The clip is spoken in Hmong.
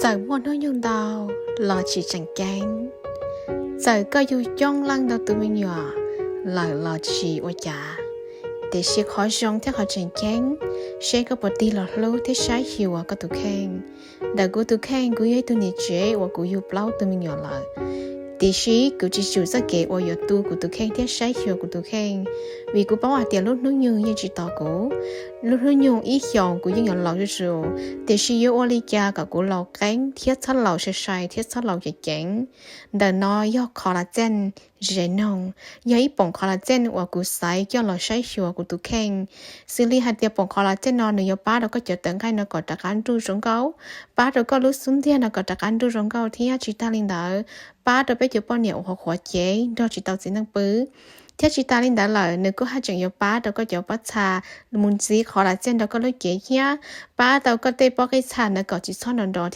Txawm muaj hnub nyoog ntau los tsis tseem ceeb. Txawm koj yug coob leej ntau tus me nyuam lawm los tsis ua cas, tiam sis qhov zoo thiab qhov tseem ceeb, seb koj puas tig los hlub thiab saib xyuas koj tus kheej. Ntawm kuv tus kheej, kuv yog ib tug niam tsev uas kuv yug plaub tug me nyuam lawm, tiam sis kuv tsis tsum txoj kev uas yuav tu kuv tus kheej thiab saib xyuas kuv tus kheej, vim kuv paub hais tias lub hnub nyoog yeej tsis tos kuv. Lub hnub nyoog ib xyoos kuv yeej yuav laus zuj zus, tiam sis yuav ua li cas kom kuv laus qeeb thiab txhob laus sai sai thiab txhob laus ceev ceev? Ntawm no yog qhov lav txeej ze noog, yog ib poom qhov lav txeej uas kuv xaiv coj los saib xyuas kuv tus kheej. Xws li hais tias poom qhov lav txeej no nws yuav pab rau koj cov tawv nqaij no kom rov qab nruj zoo nkauj, pab rau koj lub xub ntiag no kom rov qab nruj zoo nkauj, thiab tsis tag li ntawd, pab rau peb cov poj niam uas qhuav qhuav cev nrog tsis tau txiv neej pw. Thiab tsis tas li ntawd lawm, nws kuj haj tseem yuav pab rau koj cov pob txha mus ntxiv qhov lav txeej nrog koj lub cev thiab, pab tau koj tej pob qij txha ntawd kom tsis txhob nrov nrov thiab